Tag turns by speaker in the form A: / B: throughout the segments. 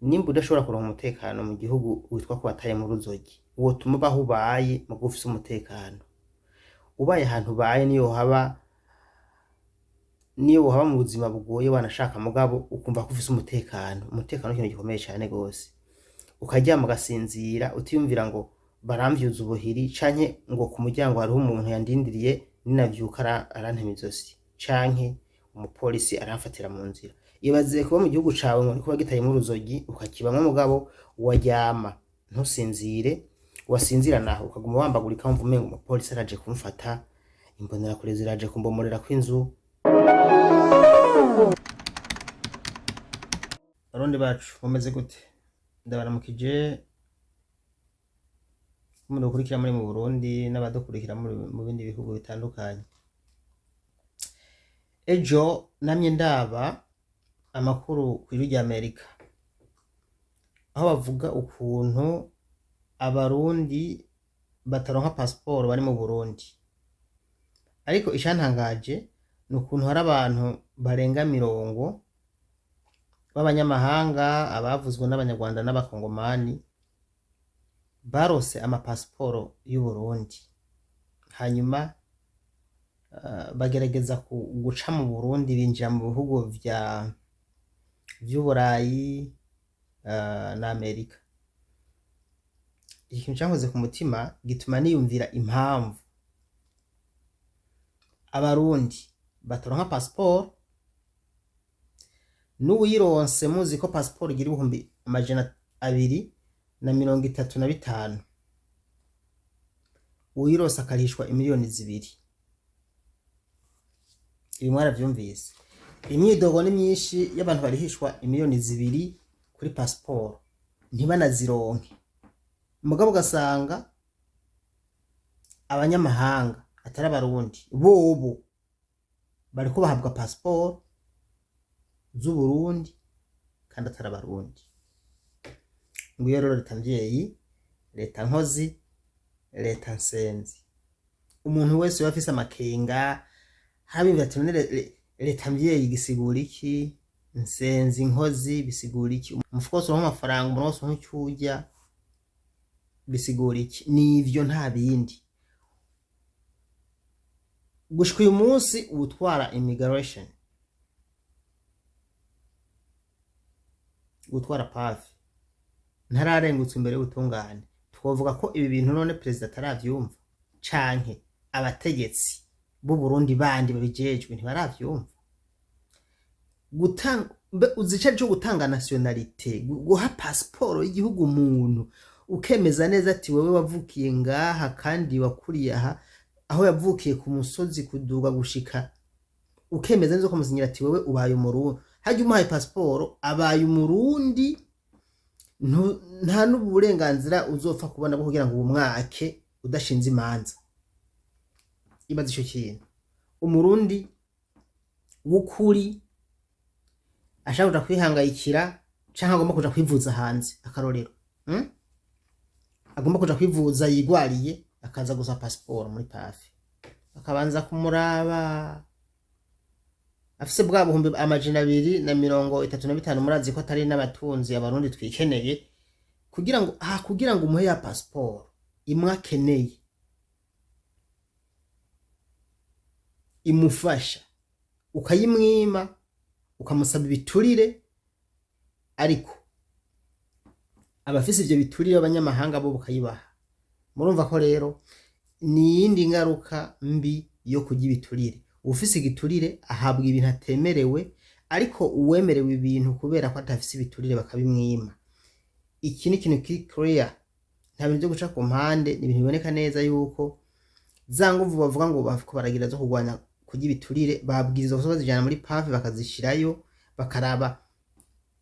A: Nimba udashobora kuronka umutekano mu gihugu witwa ko wataye mu ruzogi, wotuma uba aho ubaye muga ufise umutekano. Ubaye ahantu ubaye niyo haba niyo wohaba mu buzima bugoye wanashaka mugabo ukumva ko ufise umutekano. Umutekano n'ikintu gikomeye cane gose. Ukaryama ugasinzira utiyumvira ngo baramvyuza ubuhiri canke ngo ku muryango hariho umuntu yandindiriye ninavyuka arantema izosi canke umupolisi aramfatira mu nzira. Ibaze kuba mu gihugu cawe ngo nikuba gitayemwo uruzogi ukakibamwo mugabo waryama ntusinzire, wasinzira naho ukaguma wambagurika wumva umengo umupolisi araje kumfata, imbonerakure ziraje kumbomorerako inzu. Barundi bacu mumeze gute? Ndabaramukije mudukurikira muri mu Burundi n'abadukurikira mu bindi bihugu bitandukanye. Ejo namye ndaba amakuru kw'ijwi ry'Amerika aho bavuga ukuntu abarundi bataronka pasiporo bari mu Burundi. Ariko icantangaje ni ukuntu hari abantu barenga mirongo b'abanyamahanga, abavuzwe n'abanyarwanda n'abakongomani, barose amapasiporo y'Uburundi. Hanyuma bagerageza guca mu Burundi binjira mu bihugu vy'Uburayi na Amerika. Ikintu cankoze ku mutima gituma niyumvira impamvu abarundi bataronka pasiporo, n'uwuyironse muzi ko pasiporo igira 235,000, uwuyironse akarihishwa 2 miliyoni. Ibi mwaravyumvise. Imyidogo ni myinshi y'abantu barihishwa 2 miliyoni kuri pasiporo ntibanazironke, mugabo ugasanga abanyamahanga atari abarundi bobo bariko bahabwa pasiporo z'Uburundi kandi atari abarundi. Ngiyo rero leta mvyeyi, leta nkozi, leta nsenzi. Umuntu wese yoba afise amakenga harabiyumvira ati none leta mvyeyi gisigura iki? Nsenzi nkozi bisigura iki? Umufuko wose uronka amafaranga, umuntu wose uronka ico urya bisigura iki? Nivyo nta bindi. Gushika uyu munsi uwutwara immigration, uwutwara PAF ntararengutswa imbere y'ubutungane. Twovuga ko ibi bintu none perezida ataravyumva canke abategetsi b'u Burundi bandi babijejwe ntibaravyumva? Gutanga uzi ico arico gutanga nationalité, guha pasiporo y'igihugu umuntu ukemeza neza ati wewe wavukiye ngaha kandi wakuriye aha, aho yavukiye ku musozi kuduga gushika, ukemeza neza ukamusinyira ati wewe ubaye umurundi. Harya umuhaye pasiporo abaye umurundi, nta n'uburenganzira uzopfa kubona bwo kugira ngo ubumwake udashinze imanza. Ibaze ico kintu. Umurundi w'ukuri ashaka kuja kwihangayikira canke agomba kuja kwivuza hanze, akarorero, Agomba kuja kwivuza yigwariye, akaza gusa pasiporo muri PAF, akabanza kumuraba afise bwa 235,000. Murazi ko atari n'abatunzi abarundi twikeneye, kugira ngo kugira ngo umuhe ya pasiporo imwe akeneye imufasha, ukayimwima ukamusaba ibiturire. Ariko abafise ivyo biturire b'abanyamahanga bo bukayibaha. Murumva ko rero ni iyindi ngaruka mbi yo kurya ibiturire. Uwufise igiturire ahabwa ibintu atemerewe, ariko uwemerewe ibintu kubera ko adafise ibiturire bakabimwima. Iki ni ikintu kiri clear, nta bintu vyo guca ku mpande, ni ibintu biboneka neza yuko za nguvu bavuga ngo bariko baragira zo kurwanya kurya ibiturire babwirizwa kuza bazijana muri PAF bakazishirayo, bakaraba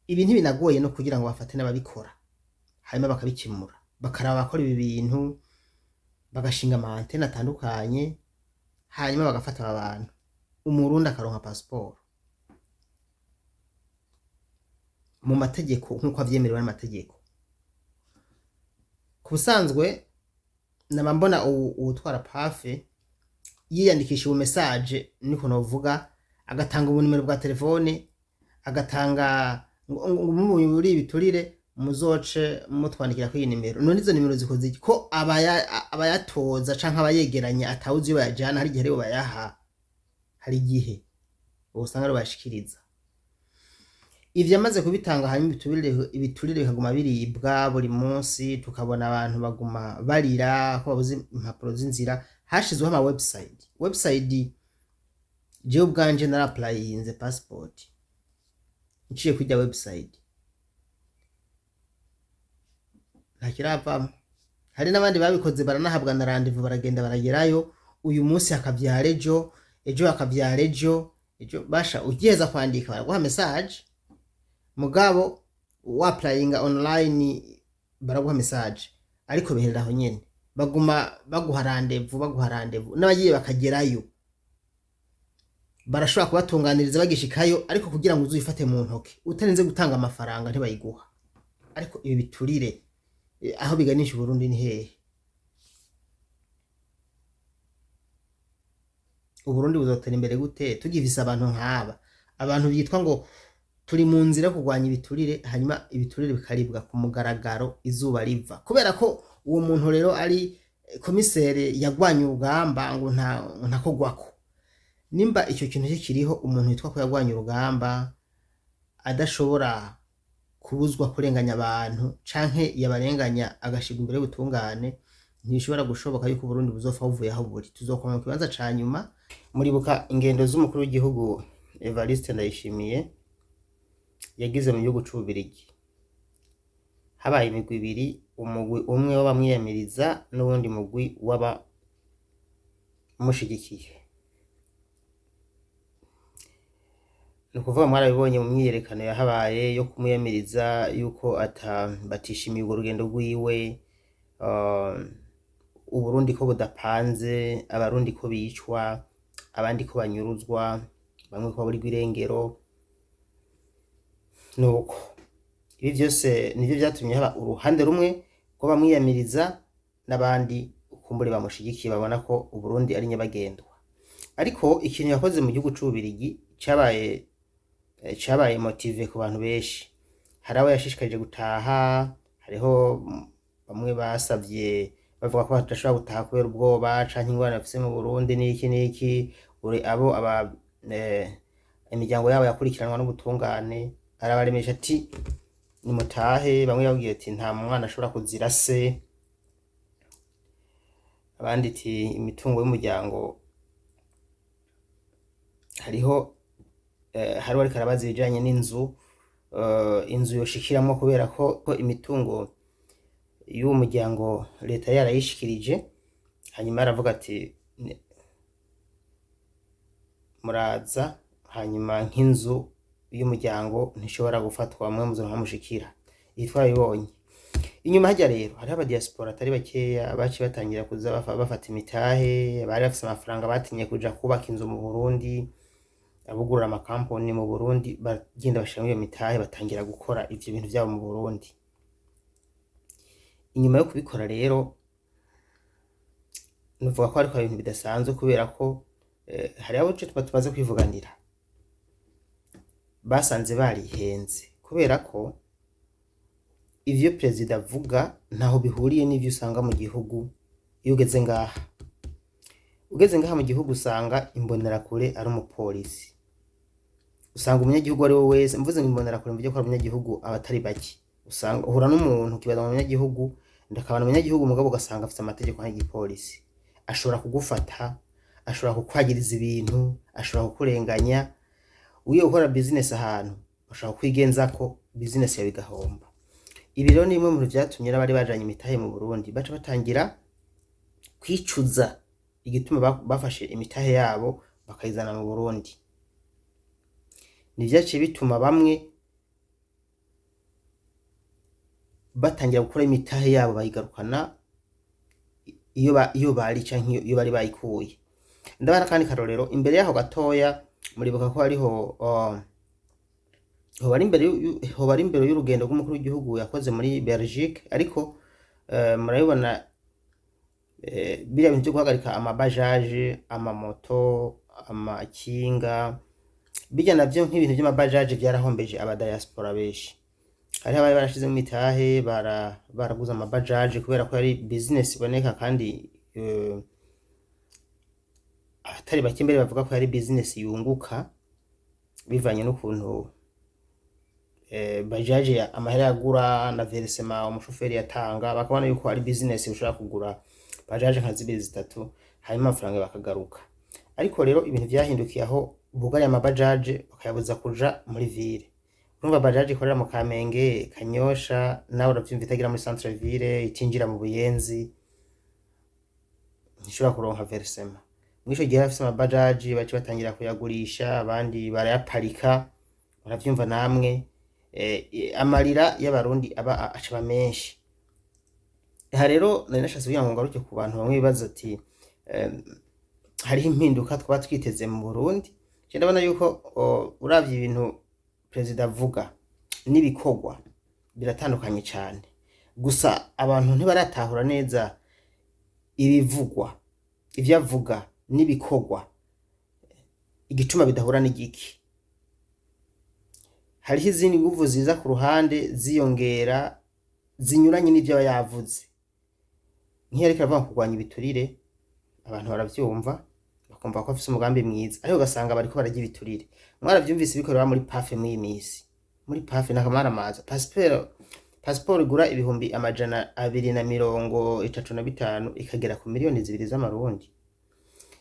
A: ibi ntibinagoye no kugira ngo bafate n'ababikora, hanyuma bakabikemura, bakaraba abakora ibi bintu, bagashinga ama antene atandukanye, hanyuma bagafata aba bantu, umurundi akaronka pasiporo mu mategeko nk'uko avyemerewe n'amategeko. Ku busanzwe naba mbona uwutwara PAF yiyandikisha ubu message, niko novuga, agatanga ubunimero bwa telefone, agatanga ngo muri ibiturire muzoce mutwandikira kuri iyi nimero. None izo nimero zikoze iki ko abayatoza canke abayegeranya atawuzi iyo bayajana? Hari igihe aribo bayaha, hari igihe usanga aribo bayashikiriza. Ivyo amaze kubitanga, hanyuma ibiturire bikaguma biribwa buri munsi, tukabona abantu baguma barira ko babuze impapuro z'inzira. Hashizweho ama website. Jewe ubwanje narapurayinze passport nciye kurya website, ntakiravamwo. Hari n'abandi babikoze baranahabwa na rendez-vous, baragenda baragerayo, uyu munsi hakavyara ejo, ejo hakavyara ejo ejo. Basha ugiheza kwandika baraguha message, mugabo wapurayinga online baraguha message, ariko biherera aho nyene, baguma baguha rendez-vous, baguha rendez-vous. N'abagiye bakagerayo barashobora kubatunganiriza bagishikayo, ariko kugira ngo uzuyifate mu ntoke utarinze gutanga amafaranga ntibayiguha. Ariko ibi biturire aho biganisha Uburundi ni hehe? Uburundi buzotera imbere gute tugifise abantu nk'aba, abantu bitwa ngo turi mu nzira yo kurwanya ibiturire, hanyuma ibiturire bikaribwa ku mugaragaro izuba riva? Kubera ko uwo muntu rero ari komisere yagwanye urugamba ngo nta ntakogwako. Nimba icyo kintu kikiriho, umuntu witwa ko yagwanye urugamba adashobora kubuzwa kurenganya abantu canke yabarenganya agashirwa imbere y'ubutungane, ntibishobora gushoboka yuko Uburundi buzopfa buvuye aho buri. Tuzokoma mu kibanza ca nyuma. Muribuka ingendo z'umukuru w'igihugu Evariste Ndayishimiye yagize mu gihugu c'Ububirigi. Habaye imigwi ibiri, umugwi umwe w'abamwiyamiriza n'uwundi mugwi w'abamushigikiye. Ni ukuvuga mwarabibonye mu myiyerekano yahabaye yo kumwiyamiriza yuko batishimiye urwo rugendo rwiwe, Uburundi ko budapanze, Abarundi ko bicwa, abandi ko banyuruzwa, bamwe ko baburirwa irengero. Nuko ibi vyose nivyo vyatumye haba uruhande rumwe rw'abamwiyamiriza n'abandi kumbure bamushigikiye, babona ko Uburundi ari nyabagendwa. Ariko ikintu yakoze mu gihugu c'Ububirigi cabaye motive ku bantu benshi. Hari abo yashishikarije gutaha, hariho bamwe basavye bavuga ko badashobora gutaha kubera ubwoba canke ingorane bafise mu Burundi n'iki n'iki. Uri abo aba imiryango yabo yakurikiranwa n'ubutungane, arabaremesha ati nimutahe. Bamwe babwiye ati nta mwana ashobora kuzira se, abandi ati imitungo y'umuryango hariho hariho ariko arabaza ibijanye n'inzu, inzu yoshikiramwo kubera ko imitungo y'uwo muryango leta yarayishikirije. Hanyuma aravuga ati muraza, hanyuma nk'inzu y'umuryango ntishobora gufatwa, mwe muzoronka aho mushikira. Iyi twarabibonye inyuma harya. Rero hariho abadiaspora atari bakeya baciye batangira kuza bafata imitahe, bari bafise amafaranga batinye kuja kubaka inzu mu Burundi, abugurura amakampani mu Burundi, bagenda bashiramwo iyo mitahe, batangira gukora ivyo bintu vyabo mu Burundi. Inyuma yo kubikora rero, nuvuga ko ariko ibintu bidasanzwe, kubera ko hariho abo tuba tumaze kwivuganira basanze barihenze, kubera ko ivyo perezida avuga ntaho bihuriye n'ivyo usanga mu gihugu. Iyo ugeze ngaha, ugeze ngaha mu gihugu, usanga imbonerakure ari umupolisi, usanga umunyagihugu ari we wese. Mvuze ngo imbonerakure, mvuge ko ari umunyagihugu, abatari bake usanga uhura n'umuntu ukibaza ngo umunyagihugu, ndakabana umunyagihugu, mugabo ugasanga afite amategeko nk'igipolisi, ashobora kugufata, ashobora kukwagiriza ibintu, ashobora kukurenganya. Ugiye gukora business ahantu, bashobora kukwigenzako, business yawe igahomba. Ibi rero ni bimwe mu bintu vyatumye n'abari bajanye imitahe mu Burundi baca batangira kwicuza igituma bafashe imitahe yabo bakayizana mu Burundi. Nivyaciye bituma bamwe batangira gukora imitahe yabo bayigarukana iyo bari canke iyo bari bayikuye. Ndabara kandi karorero imbere yaho gatoya, muribuka ko hariho hoba ari imbere y'urugendo rw'umukuru w'igihugu yakoze muri Belgique, ariko murabibona biriya bintu vyo guhagarika amabajaje, amamoto, amakinga. Bijya navyo nk'ibintu vy'amabajaji vyarahombeje abadiaspora benshi. Hariho abari barashizemo imitahe, baraguze amabajaji kubera ko yari business iboneka, kandi abatari bake mbere bavuga ko yari business yunguka bivanye n'ukuntu bajaji amahera yagura na versement umushoferi yatanga, bakabona yuko ari business ushobora kugura bajaji nka zibiri, zitatu, hanyuma amafaranga bakagaruka. Ariko rero ibintu vyahindukiye aho bugariye amabajaje, bakayabuza kuja muri ville. Urumva, bajaji ikorera mu Kamenge, Kanyosha, nawe uravyumva, itagira muri centre ville, itinjira mu Buyenzi, ntishobora kuronka versement. Mw'ico gihe afise amabajaji baca batangira kuyagurisha, abandi barayaparika, muravyumva namwe. Amarira y'Abarundi aba acaba menshi. Aha rero nari nashatse kugira ngo ngaruke ku bantu bamwe bibaza ati hariho impinduka twaba twiteze mu Burundi. Je ndabona yuko uravye ibintu perezida avuga n'ibikorwa biratandukanye cane. Gusa abantu ntibaratahura neza ibivugwa, ivyo avuga n'ibikorwa, igituma bidahura n'igiki. Hariho izindi nguvu ziza ku ruhande ziyongera, zinyuranye n'ivyo aba yavuze. Nk'iyo ariko aravuga kurwanya ibiturire, abantu baravyumva, bakumva ko afise umugambi mwiza, ariko ugasanga bariko bararya ibiturire. Mwaravyumvise bikorera muri PAF mw'iyi misi, muri PAF n'akamaramaza. Pasiporo igura 235,000 ikagera ku 2 miliyoni z'amarundi.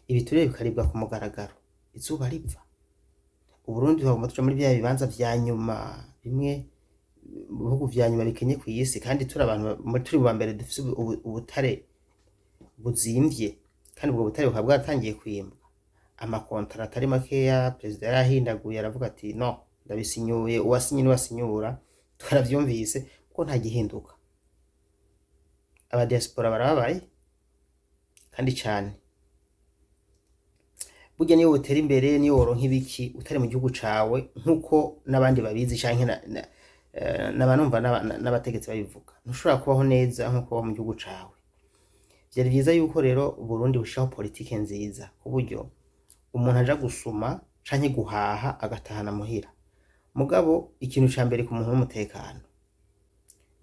A: Ibiturire bikaribwa ku mugaragaro, izuba riva. Uburundi twagomba tuja muri vya bibanza vya nyuma, bimwe mu bihugu vya nyuma bikenye kw'isi, kandi turi abantu turi mu ba mbere dufise ubutare buzimvye, kandi ubwo butare bukaba bwaratangiye kwimbwa. Amakontara atari makeya perezida yarahindaguye, aravuga ati: "No, ndabisinyuye, uwasinye niwasinyura." Twaravyumvise ko nta gihinduka. Abadiaspora barababaye kandi cane. Burya niyo wotera imbere, niyo woronka ibiki, utari mu gihugu cawe, nkuko n'abandi babizi canke n'abanumva n'abategetsi babivuga, ntushobora kubaho neza nkuko ubaho mu gihugu cawe. Vyari vyiza yuko rero Uburundi bushiraho politike nziza ku buryo umuntu aja gusuma canke guhaha agatahana muhira. Mugabo ikintu ca mbere ku muntu n'umutekano.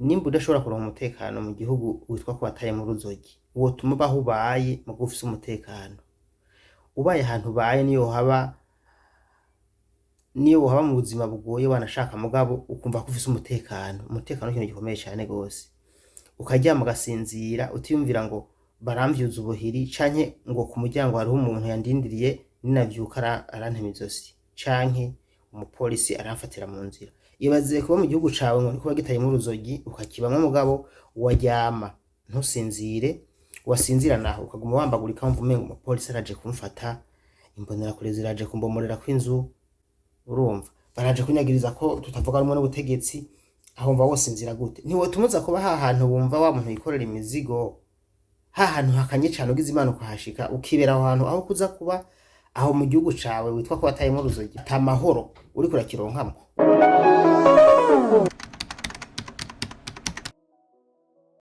A: Nimba udashobora kuronka umutekano mu gihugu witwa ko wataye mu ruzogi, wotuma ubaho ubaye muga ufise umutekano. Ubaye ahantu ubaye, niyo wohaba mu buzima bugoye wanashaka, mugabo ukumva ko ufise umutekano. Umutekano ni ikintu gikomeye cane gose. Ukaryama ugasinzira, utiyumvira ngo baramvyuza ubuhiri, canke ngo ku muryango hariho umuntu yandindiriye, ninavyuka arantema izosi, canke umupolisi aramfatira mu nzira. Ibaze kuba mu gihugu cawe ngo niko wagitayemwo uruzogi, ukakibamwo, mugabo waryama ntusinzire, wasinzira naho ukaguma wambagurika, wumva umengo umupolisi araje kumfata, imbonerakure ziraje kumbomorera kw'inzu, urumva baraje kunyagiriza ko tutavuga rumwe n'ubutegetsi. Aho wumva wosinzira gute? Ntiwotumuza kuba ha hantu wumva wa muntu yikorera imizigo, ha hantu hakanye cane, ugize Imana ukahashika, ukibera aho hantu, aho kuza kuba aho mu gihugu cawe witwa ko watayemwo uruzogi, ata mahoro uriko urakironkamwo.